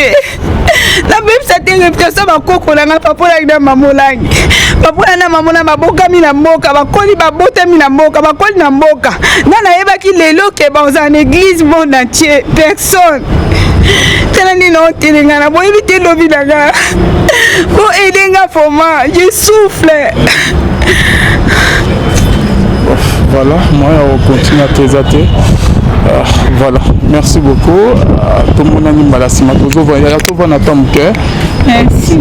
te, nabebisa te réputation. Bakoko na nga, papa Olangi na mama Olangi, papa Olangi na mama na babokami na mboka, bakoli, babotami na mboka, bakoli na mboka. Nga nayebaki lelo ke bazala na église monde entier, personne. Tala nini otelengana, boyebi te lobi na nga. Bo aide nga vraiment, je souffle. Voilà, moyen ya kocontinue te eza te. Voilà, merci beaucoup. Tomonani mbala nsima, tozovaya, tovanda ta moke. Merci.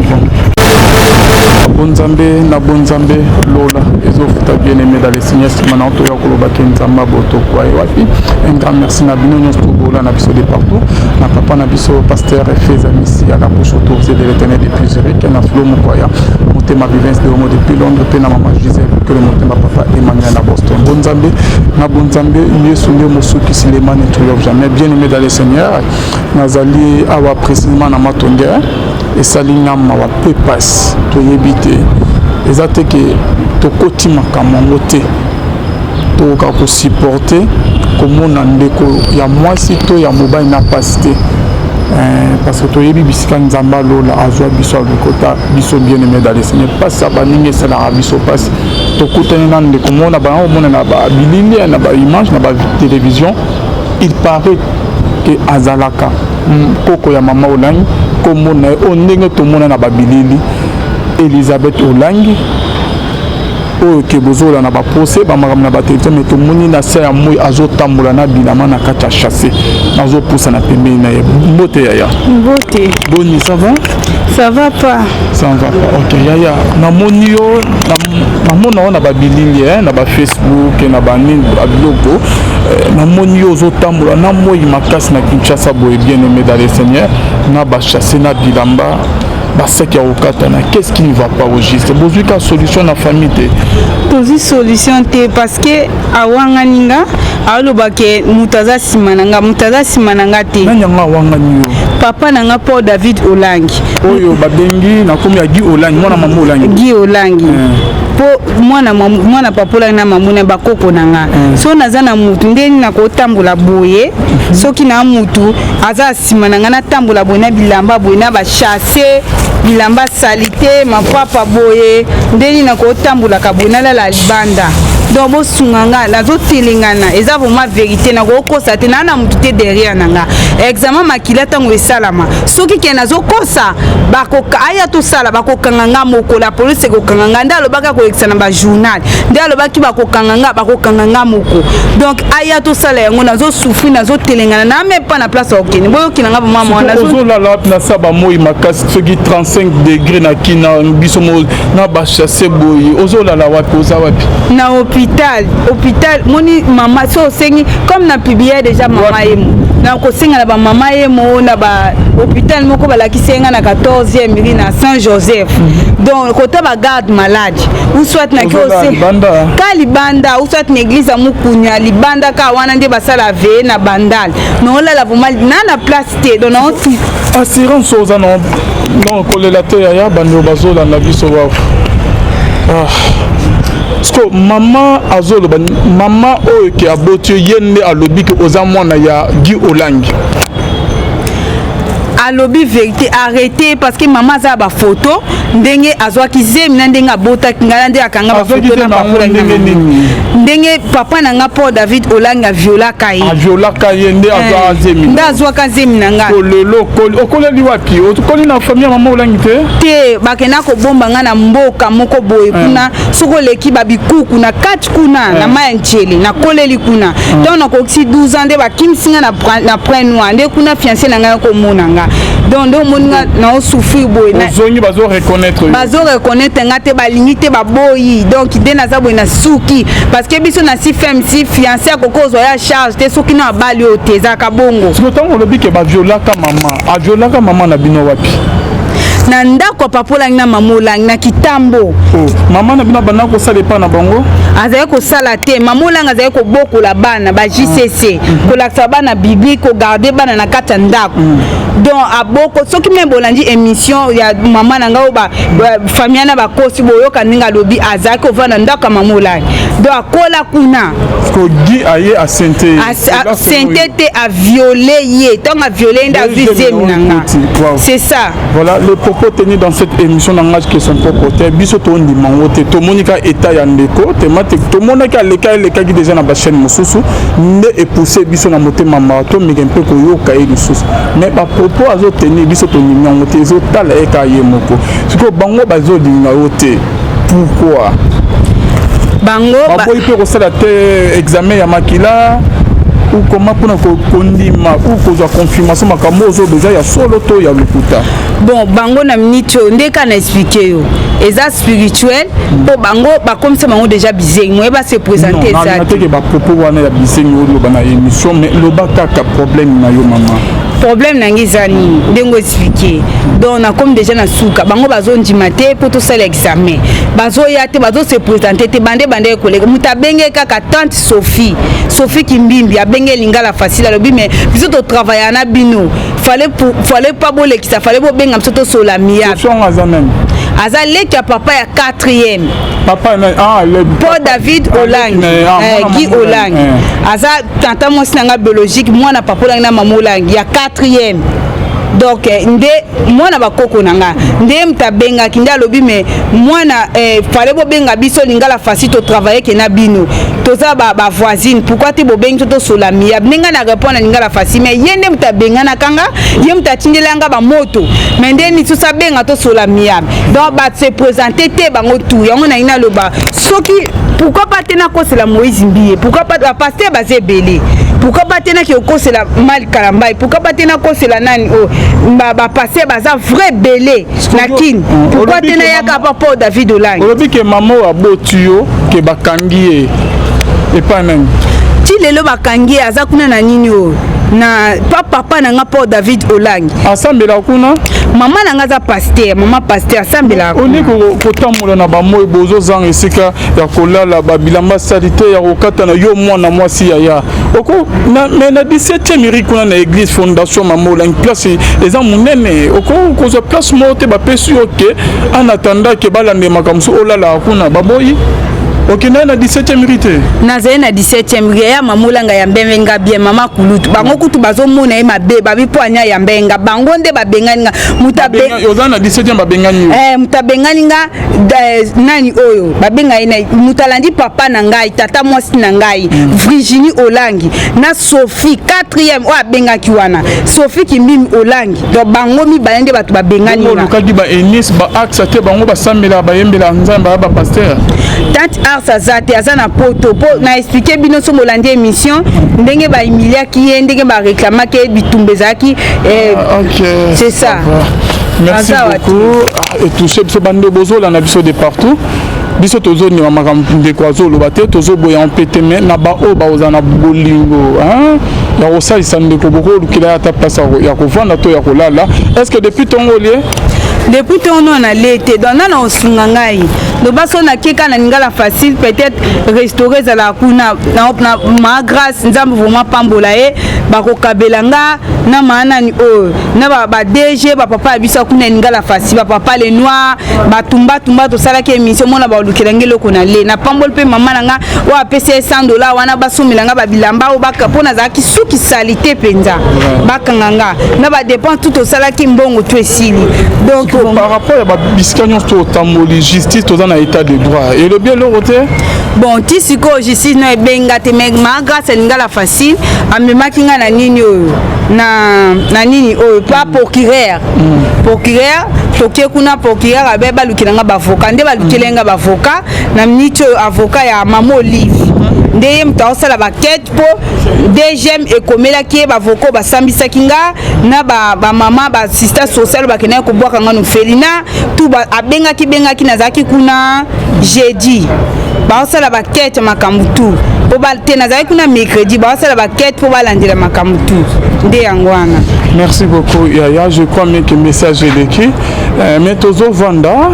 Bonzambe na bonzambe, lola ezofuta. Bien aimé dans le Seigneur, nsima na toya kolobaki Nzambe abotokwa ye wapi. Un grand merci na bino nyonso tobola na biso de partout, na papa na biso pasteur Feza Misi ya la bouche autorisée de l'Éternel depuis Zurich, na Flo Mokwaya Motema Vivence de Homo depuis Londres, mpe na mama Gisèle Kele Motema, papa Emmanuel na Boston. Bonzambe na bonzambe, Yesu nde mosukisi, le mal ne triomphe jamais. Bien aimé dans le Seigneur, nazali awa précisément na Matonge. Esali nga mawa mpe pasi. Toyebi te, eza te ke tokoti makambo yango te, tokoka kosupporter komona ndeko ya mwasi to ya mobali na pasi te, parce que toyebi bisika Nzambe alola azwa biso, alokota biso. Bien aimé dans le Seigneur, mpasi ya baningi esalaka biso mpasi. Tokutani na ndeko mona bango komona na babilili, na baimage, na batélévision. Il paraît ke azalaka koko ya mama Olangi. Komona ye oyo ndenge tomona na babilili, Elizabeth Olangi oyo ke bozola na baprocès, bamakambo na batelevizio, mais tomoni na se ya moi azotambola na bilama na kati ya chasse, azopusa na pembeni na ye. Mbote yaya. Mbote. Boni, ça va? Ça va pas. Ça va pas, ok. Yaya, namoni yo, namona yo na babilili, na bafacebook, na banini, babiloko. Namoni yo ozotambola na moi makasi na Kinshasa boye. Bien aimé dans le Seigneur, na bachasse, na bilamba, basaki ya kokatana. Qu'est-ce qui ne va pas au juste? Bozwi ka solution na famille te? Tozwi solution te, parce que awangani nga, aloba ke moto aza nsima na nga, moto aza nsima na nga te. Nani yango awangani yo? Papa na nga, Paul David Olangi. Oyo babengi na komi ya Guy Olangi, mwana mama Olangi. Guy Olangi, mpo mwana papa Olangi na mamuna, bakoko na nga. So naza na mutu, ndeni nakotambola boye? Soki na mutu aza nsima na nga, natambola boye na bilamba boye, na bachasse, bilamba saleté, mapapa boye, ndeni nakotambolaka boye, nalala libanda? Donc bosunga nga, nazotelengana. Eza vraiment vérité, nakokosa te. Naa na mutu te derrière na nga. Examen makila ntango esalama, soki ke nazokosa, aya tosala, bakokanga nga moko. La polise ekokanga nga. Nde alobaki akolekisa na bajournal, nde alobaki bakokanga nga, bakokanga nga moko. Donc aya tosala yango. Nazosouffrir, nazotelengana, na même pas na place ya kokende. Boyokina nga vraiment mwana. Ozolala wapi na sa bamoi makasi, soki 35 degré na kina biso na bachasse boye? Ozolala wapi? Oza wapi? Na hôpital. Hôpital moni mama so osengi comme na publie déjà mama yemo, na kosenga na bamama yemo na bahôpital moko balakisi ye nga na 14e rue na Saint Joseph. Donc kota bagarde malade, ou soit naki ka libanda, ou soit na église ya Mukunya libanda ka wana nde basala veye na Bandal. Naolala vraiment na place te. Donc naosi Assurance oza na? Non, kolela te yaya, bandeko bazolanda biso wafu. Ah. Parce mama azoloba, mama oyo ke aboti yo, ye nde alobi ke oza mwana ya Guy Olangi. Alobi vérité, arrêté, parce que mama aza ya bafoto, ndenge azwaki zemi na ndenge abotaki ngai, na nde akanga bafoto na papa, ndenge papa na nga Paul David Olangi aviolaka ye. Aviolaka ye, nde azwaka zemi. Nde azwaka zemi na nga. Lelo okoleli wapi? Okoli na famille ya mama Olangi te? Te, bakenda kobomba nga na mboka moko boye kuna, soki oleki babikuku na kati kuna na mai ya Ntiele. Nakoleli kuna. Ntango nakokisi 12 ans, nde bakimisi nga na Point Noir, nde kuna fiancé na ngai komona nga. Donc nde omoni nga naosouffrir boye. Ozongi, bazo reconnaître? Bazo reconnaître nga te, balingi te, baboyi. Donc nde naza boye na suki, parce que biso na si femme, si fiancé akoki kozwa ya charge te soki na abali oyo te, ezalaka bongo. Siko ntango olobi ke baviolaka mama, aviolaka mama na bino wapi? Na ndako ya papa Olangi na mama Olangi na Kitambo. Oh, mama na bino abanda kosala epa na bango? Azali kosala te. Mama Olangi azali kobokola bana ba JCC, kolakisa bana bibli, kogarder bana na kati ya ndako. Donc aboko, soki me bolandi émission ya mama na ngai oyo famille na bakosi, boyoka ndenge alobi azalaki kovanda ndako ya mama Olangi. Donc akola kuna. Guy aye asente. Asente te, aviole ye. Ntango aviole ye nde azwi zemi na nga, c'est ça. Voilà le propos tenu dans cette émission n'engage que son propre auteur. Biso tondima yango te. Tomoni ka état ya ndeko tema te, tomonaki aleka, elekaki déjà na bachaîne mosusu, nde epousse biso na motema mawa, tomeka mpe koyoka ye lisusu. Mais bapropos azotenir, biso tondimi yango te, ezotala ye kaka ye moko. Sikoyo bango bazolinga yo te, pourquoi? Bango baboyi mpe kosala te examen ya makila ou comment, mpona kondima ou kozwa confirmation makambo ozoba eza ya solo to ya lokuta? Bon, bango na miniti oyo, nde kaka na expliquer yo, eza spirituel, mpo bango bakomisa bango déjà bizengi, moye base présenter eza. Teke bapropos wana ya bizengi oloba na émission, mais loba kaka problème na yo, mama. Problème na ngai eza nini? Ndenge expliquer, donc nakomi déjà na suka. Bango bazondima te mpo tosala examen, bazoya te, bazose présenter te. Bande bande ekoleka, moto abenge kaka tante Sophie, Sophie Kimbimbi, abenge Lingala Facile, alobi: "Mais biso totravailla na bino, fallait pas bolekisa, fallait bobenga biso tosola miabe." Aza nani? Aza leki ya papa ya 4e. Papa, ah, le Paul David Olangi, eh, Guy Olangi, eh. Aza tata mwasi na nga biologique, mwana papa Olangi na mama Olangi ya 4e. Donc nde mwana bakoko na nga nde moto abengaki, nde alobi: "Me mwana, fallait bobenga biso Lingala Facile, totravaille ke na bino, toza bavoisine, ba pourquoi te bobengi biso tosola miyabe?" Ndenge na répondre na Lingala Facile, mais ye nde moto abenganaka nga, ye moto atindelanga bamoto, mais nde lisusu abenga tosola miyabe. Donc base présenter te bango tu. Yango nangi naloba, soki pourquoi pas te nakosela Moïse Mbiye, pourquoi pas bapasteur baza ebele, pourquoi pas te naki okosela Mal Kalambai, pourquoi pas te nakosela nani oyo, bapasteur baza vrai ebele na Kini, pourquoi te nayaka pa Paul David Olangi? Olobi ke mama oyo aboti yo, ke bakangi ye epai nani? Ti lelo bakangi ye, aza kuna na nini oyo, na pa papa na nga Paul David Olangi. Asambela kuna? Mama na nga aza pasteur, mama pasteur, asambelaka. Oli kotambola na bamoi, bozozanga esika ya kolala, babilamba sali te ya kokata na yo, mwana mwasi yaya oko mais na 17e rue kuna na église Fondation Mama Olangi, place eza monene, oko kozwa place moko te bapesi yo ke en attendant ke balandemaka mosusu, olalaka kuna. Baboyi, okendaki na 17e rue te? Nazali na 17e rue ya mama Olanga ya mbenga bien, mama kulutu. Bango kutu bazomona ye mabe, babi mpo anya ya mbenga. Bango nde babengani nga, moto Oza na 17e, babengani yo? Eh, moto abengani nga nani oyo babenga ye, moto alandi papa na ngai, tata mwasi na ngai, Virginie Olangi na Sophie 4e oyo abengaki wana, Sophie Kimbimi Olangi. Donc bango mibale nde bato babengani nga. Olukaki ba Enis, ba Axe te? Bango basambelaka, bayembelaka Nzambe, baya bapasteur. Tante Ars aza te, aza na Poto. Mpo na expliquer bino, so bolandi émission, ndenge bahumiliaki ye, ndenge bareklamaki ye, bitumba ezalaki. Ok. C'est ça. Merci beaucoup. Etouche biso bande bozolanda biso de partout. Biso tozondima makambo ndeko azoloba te, tozoboya mpe te, mais na baoyo bakozala na bolingo ya kosalisa ndeko, bokolukela ye ata place ya kovanda to ya kolala. Est ce que depuis ntongo olie? Depuis ntongo nalie te. Donc nana osunga ngai, loba so nakeka na Lingala Facile, peut-être restaurant ezalaka kuna na ma grâce. Nzambe vraiment pambola ye, bakokabela nga na maa nani oyo na ba DG, bapapa ya biso kuna ya Lingala Facile, bapapa le noir, batumbatumba. Tosalaki émission, mona balukela ngai eloko na le napamboli. Mpe mama na nga oyo apesi ye 100 $ wana, basomela nga babilamba oyo, mpo nazalaki suki sali te mpenza, bakanga nga na badépenses tout tosalaki, mbongo to esili. Donc par rapport ya babisika nyonso to otamboli, justice, toza na état de droit, elobi eloko te? Bon, ti sikoyo justice no ebenga te, mais ma grâce ya Lingala Facile amemaki nga na nini oyo, na nini oyo, pa procureur. Procureur, tokie kuna, procureur abe balukela nga bavocat, nde balukeli nga bavocat na miniti oyo, avocat ya mama Olive, nde ye moto aosala baquête, mpo DGM ekomelaki ye. Bavocat basambisaki nga na bamama baassistance sociale, bakendaki kobwaka nga nofelina tu. Abengaki bengaki, nazalaki kuna jeudi, baosala baquête makambo tu po te. Nazalaki kuna mercredi, baosala baquête mpo balandela makambo tu, nde yango wana. Merci beaucoup yaya, je crois bien que message eleki, mais tozovanda,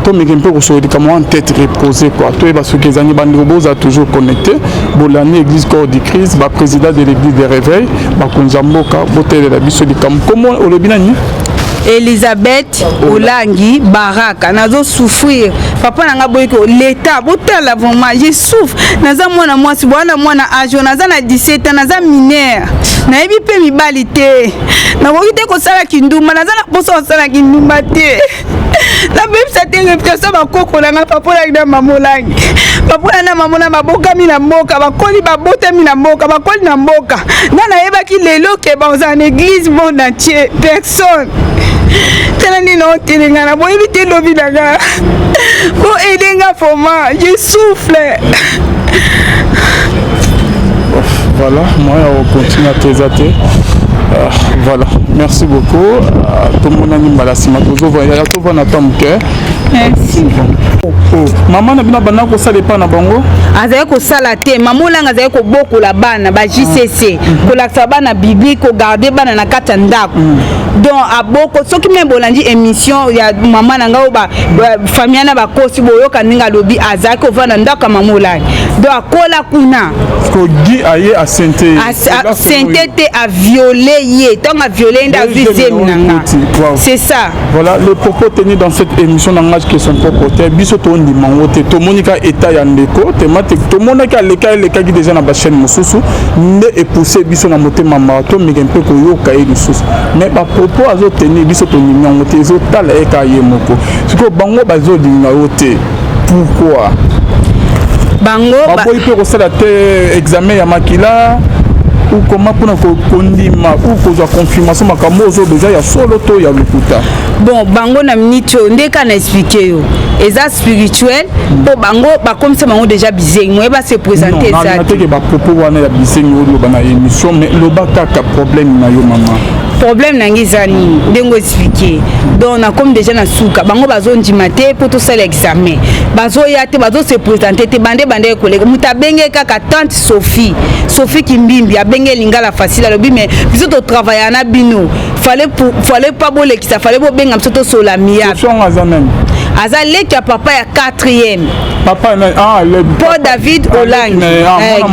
tomeki mpe kosola likambo en tête reposée quoi, toyeba soki ezangi. Bandeko boza toujours connecté, bolandi église Corps du Christ, baprésident de l'église de réveil, bakonzi ya mboka, botelela biso likambo. Komo olobi nani? Elisabeth Olangi Baraka. Nazo souffrir, papa na nga boyiki leta botala, vraiment je souffre. Naza mwana mwasi, bwana mwana age, naza na 17 ans, naza mineure, nayebi mpe mibali te, nakoki te kosala kindumba, naza na mposa kosala kindumba te, nabebisa te réputation bakoko na nga, papa Olangi na mama Olangi. Papa Olangi na mama Olangi babokami na mboka, bakoli, babotami na mboka, bakoli na mboka. Nga nayebaki lelo ke bazala na église monde entier, personne. Tala nde naotelenga na boyebi te lobi na nga. Bo aide nga, vraiment je souffle. Voilà, moi on continue à te. Voilà, merci beaucoup. Tomonani mbala nsima, tozovoya, tovanda ta moke. Merci. Oh, mama na bino banda kosala epa na bango? Azali kosala te. Mama Olanga azali kobokola bana ba JCC, kolakisa bana bibli, kogarder bana na kati ya ndako. Donc aboko, soki me bolandi émission ya mama na ngai oyo famille wana bakosi, boyoka ndenge alobi azalaki kovanda ndako ya mama Olangi, donc akola kuna. Kogi aye asente? Asente te, aviole ye. Ntango aviole ye nde azwi zemi na nga, c'est ça. Voilà, le propos tenu dans cette émission n'engage que son propre auteur. Biso tondima yango te, tomoni ka état ya ndeko tema te, tomonaki aleka, elekaki déjà na bachaîne mosusu, nde epousse biso na motema mawa, tomeka mpe koyoka ye lisusu. Mais bapropos azotenir, biso tondimi yango te, ezotala ye kaka ye moko. Sikoyo bango bazolinga yo te, pourquoi? Bango baboyi mpe kosala te examen ya makila ou comment, mpona kondima ou kozwa confirmation makambo ozoba eza ya solo to ya lokuta? Bon, bango na miniti oyo, nde kaka na expliquer yo, eza spirituel, mpo bango bakomisa bango déjà bizengi, moye base présenter eza. Teke bapropos wana ya bizengi oloba na émission, mais loba kaka problème na yo, mama. Problème na ngai eza nini? Ndenge expliquer, donc nakomi déjà na suka. Bango bazondima te mpo tosala examen, bazoya te, bazose présenter te. Bande bande ekoleka, moto abenge kaka tante Sophie, Sophie Kimbimbi, abenge Lingala Facile, alobi: "Mais biso totravailla na bino, fallait pas bolekisa, fallait bobenga biso tosola miabe." Aza nani? Aza leki ya papa ya 4e. Papa, ah, le Paul David Olangi,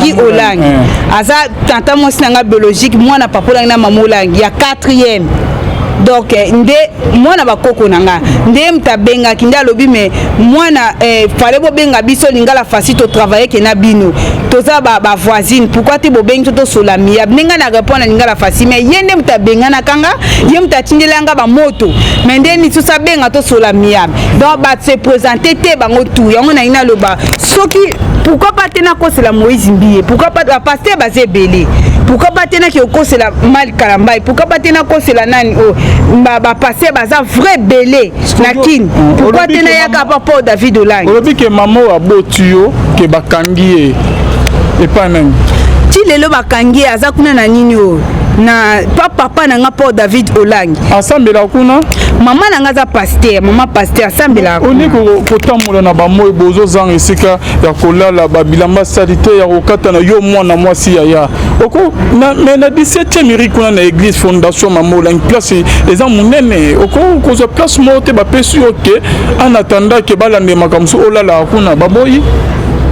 Guy Olangi aza tata mwasi na nga biologique, mwana papa Olangi na mama Olangi ya 4e. Donc nde mwana bakoko na nga nde moto abengaki, nde alobi: "Mais mwana, fallait bobenga biso Lingala Facile, totravaille ke na bino, toza bavoisine, ba pourquoi te bobengi to tosola miyabe?" Ndenge na répondre na Lingala Facile, mais ye nde moto abenganaka nga, ye moto atindelanga bamoto, mais nde lisusu abenga tosola miyabe. Donc base présenter te bango tu. Yango nangi naloba, soki pourquoi pas te nakosela Moïse Mbiye, pourquoi pas bapasteur baza ebele, pourquoi pas te naki okosela Mal Kalambai, pourquoi pas te nakosela nani oyo, bapasteur baza vrai ebele na Kini, pourquoi te nayaka pa Paul David Olangi? Olobi ke mama oyo aboti yo, ke bakangi ye epai nani? Ti lelo bakangi ye, aza kuna na nini oyo na pa papa na nga Paul David Olangi. Asambela kuna? Mama na nga aza pasteur, mama pasteur, asambelaka. Oni kotambola na bamoi, bozozanga esika ya kolala, babilamba sali te ya kokata na yo, mwana mwasi yaya oko mais na 17e rue kuna na église Fondation Mama Olangi, place eza monene, oko kozwa place moko te bapesi yo ke en attendant ke balanda makambo mosusu, olalaka kuna? Baboyi,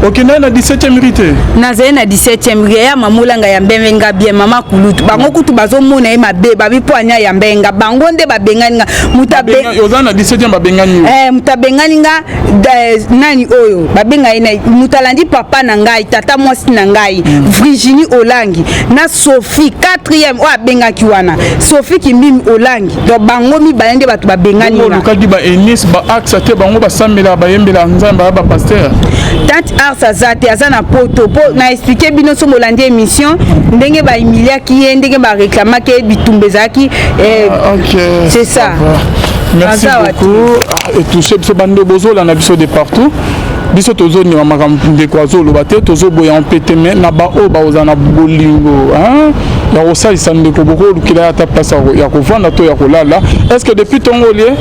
okendaki na 17e rue te? Nazali na 17e rue ya mama Olanga ya mbenga bien, mama kulutu. Bango kutu bazomona ye mabe, babi mpo anya ya mbenga. Bango nde babengani nga, moto Oza na 17e, babengani yo? Moto abengani nga nani oyo babenga ye, moto alandi papa na ngai, tata mwasi na ngai Virginie Olangi na Sophie 4e oyo abengaki wana, Sophie Kimbimi Olangi. Donc bango mibale nde bato babengani nga. Olukaki ba Enis, ba Axe te? Bango basambelaka, bayembelaka Nzambe, aya bapasteur. Tante Ars aza te, aza na Poto. Mpo na expliquer bino, so bolandi émission, ndenge bahumiliaki ye, ndenge bareklamaki ye, bitumba ezalaki. Ok. C'est ça. Merci beaucoup. Etouche biso bande bozolanda biso de partout. Biso tozondima makambo ndeko azoloba te, tozoboya mpe te, mais na baoyo bakozala na bolingo ya kosalisa ndeko, bokolukela ye ata place ya kovanda to ya kolala. Est ce que depuis ntongo olie?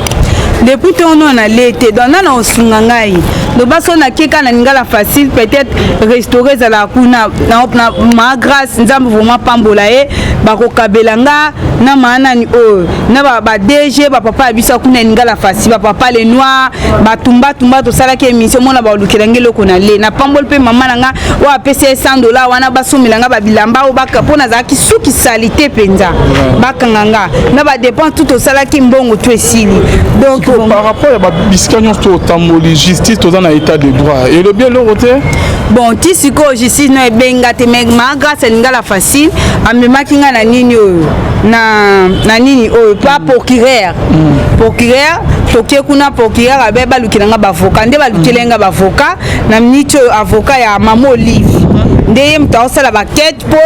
Depuis ntongo nalie te. Donc nana osunga ngai, Loba so nakeka na Lingala Facile, peut-être restaurant ezalaka kuna na ma grâce. Nzambe vraiment pambola ye. Bakokabela nga na maa nani oyo na ba DG, bapapa ya biso kuna ya Lingala Facile, bapapa le noir, batumbatumba. Tosalaki émission, mona balukela nge eloko na le. Napamboli mpe mama na nga oyo apesi ye 100 $ wana, basomela nga babilamba oyo mpo nazalaki suki sali te mpenza. Bakanga nga na badépenses tout tosalaki, mbongo to esili. Donc par rapport ya babisika nyonso to otamboli, justice, toza na état de droit, elobi eloko te? Bon, ti sikoyo justice no ebenga te, mais ma grâce ya Lingala Facile amemaki nga na nini oyo na nini oyo pa procureur. Procureur, toke kuna, procureur abe balukela nga baavocat. Nde balukeli nga baavocat na miniti oyo, avocat ya mama Olive nde ye moto aosala baquête, mpo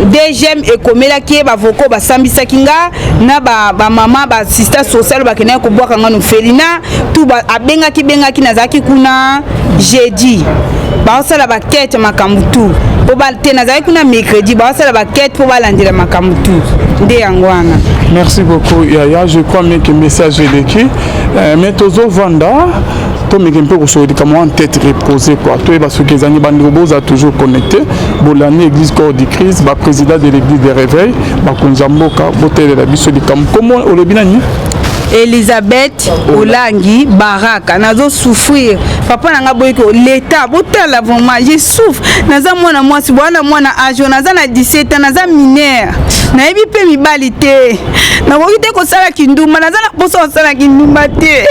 DGM ekomelaki ye. Baavocat basambisaki nga na bamama ba baassistance sociale, bakendaki kobwaka nga nofelina tu. Abengaki bengaki, nazalaki kuna jeudi, baosala baquête makambo tu po te. Nazalaki kuna mercredi, baosala baquête mpo balandela makambo tu. Nde yango wana. Merci beaucoup yaya, je crois bien que message eleki. Mais tozovanda, tomeki mpe kosola likambo en tête reposée quoi. Toyeba soki ezangi. Bandeko, boza toujours connecté, bolandi Église Corps du Christ, baprésident de l'église de réveil, bakonzi ya mboka, botelela biso likambo. Komo olobi nani? Elizabeth Olangi Baraka. Nazosouffrir, papa na nga. Boyiki leta, botala, vraiment je souffre. Naza mwana mwasi, bwana mwana age, naza na 17 ans, naza mineure, nayebi mpe mibali te, nakoki te kosala kindumba, naza na mposa kosala kindumba te.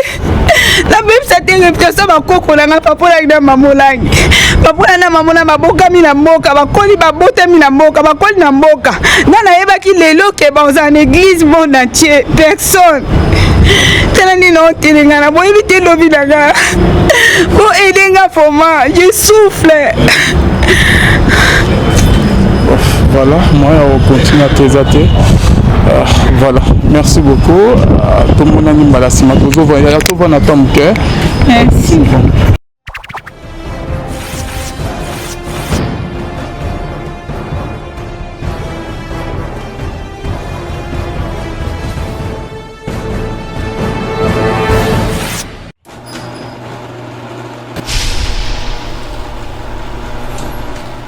Nabebisa te réputation bakoko na nga, papa Olangi na mama Olangi. Papa na mama na babokami na mboka, bakoli, babotami na mboka, bakoli na mboka. Nga nayebaki lelo ke bazala na église monde entier, personne. Tala nini otelenga na boyebi te. Lobi na nga, bo aide nga, vraiment je souffre. Voilà, moi ocontinue ate eza te. Voilà, merci beaucoup. Tomonani mbala nsima, tozovanda ta moke. Merci. Bon.